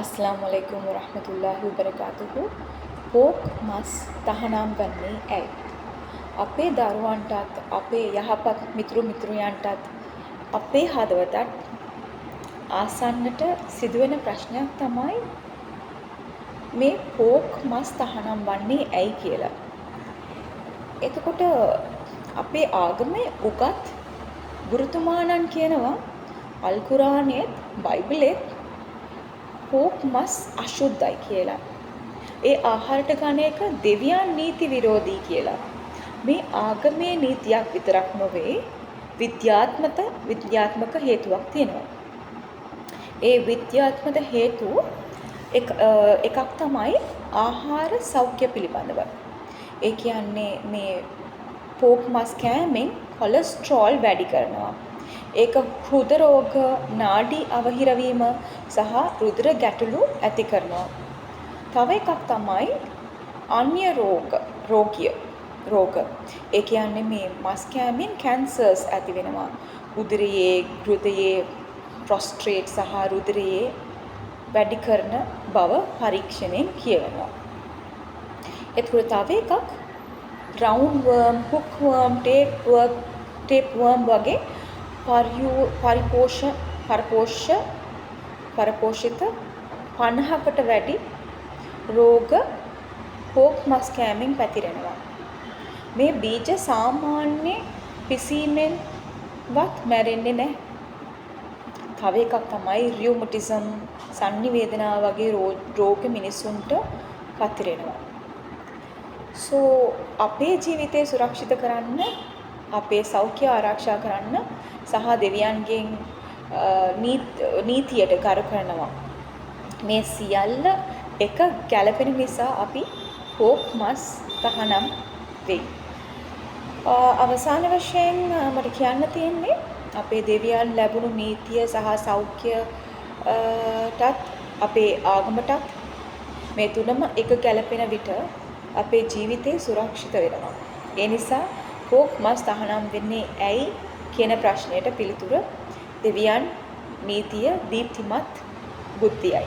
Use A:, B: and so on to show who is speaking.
A: අස්ලාමු අලයිකුම් වරහමතුල්ලාහි වබරකාතුහු. Pork මස් තහනම් වන්නේ ඇයි? අපේ දරුවන්ටත්, අපේ යහපත් මිතුරු මිතුරියන්ටත්, අපේ හදවතත් ආසන්නට සිදුවෙන ප්‍රශ්නයක් තමයි මේ පෝක් මස් තහනම් වන්නේ ඇයි කියලා. එතකොට අපේ ආගමේ උගත් ගුරුතුමාණන් කියනවා අල් කුරානයේත් බයිබලෙත් පෝක් මස් අශුද්ධයි කියලා. ඒ ආහාරට ගන එක දෙවියන් නීති විරෝධී කියලා. මේ ආගමේ නීතියක් විතරක් නොවේ, විද්‍යාත්මක හේතුවක් තියෙනවා. ඒ විද්‍යාත්මක හේතු එකක් තමයි ආහාර සෞඛ්‍ය පිළිබඳව. ඒ කියන්නේ මේ පෝක් මස් කෑමෙන් කොලෙස්ටරෝල් වැඩි කරනවා. ඒක හෘද රෝග, නාඩි අවහිරවීම සහ රුධිර ගැටලු ඇති කරනවා. තව එකක් තමයි අන්‍ය රෝග. ඒ කියන්නේ මේ මස් කෑමෙන් කැන්සර්ස් ඇති වෙනවා. උදරයේ, හෘදයේ, ප්‍රොස්ට්‍රේට් සහ රුධිරයේ වැඩි කරන බව පරීක්ෂණයෙන් කියවෙනවා. එතකොට තව එකක් round worm, hook worm, tape worm වගේ පරපෝෂිත 50කට වැඩි රෝග පෝක් මස් කෑමෙන් පැතිරෙනවා. මේ බීජ සාමාන්‍ය පිසීමෙන්වත් මැරෙන්නේ නැහැ. තව එකක් තමයි රියුමටිසම්, සන්නිවේදනා වගේ රෝග මිනිසුන්ට පතිරෙනවා. සෝ අපේ ජීවිතය සුරක්ෂිත කරන්න, අපේ සෞඛ්‍ය ආරක්ෂා කරන්න සහ දෙවියන්ගෙන් නීතියට ගරු කරනවා. මේ සියල්ල එක ගැළපෙන නිසා අපි පෝක් මස් තහනම් වෙයි. අවසාන වශයෙන් මට කියන්න තියෙන්නේ අපේ දෙවියන් ලැබුණු නීතිය සහ සෞඛ්‍යටත් අපේ ආගමටත් මේ තුනම එක ගැළපෙන විට අපේ ජීවිතේ සුරක්ෂිත වෙනවා. ඒ නිසා පෝක් මස් තහනම් වෙන්නේ ඇයි කියන ප්‍රශ්නයට පිළිතුර දෙවියන් නීතිය දීප්තිමත් බුද්ධියයි.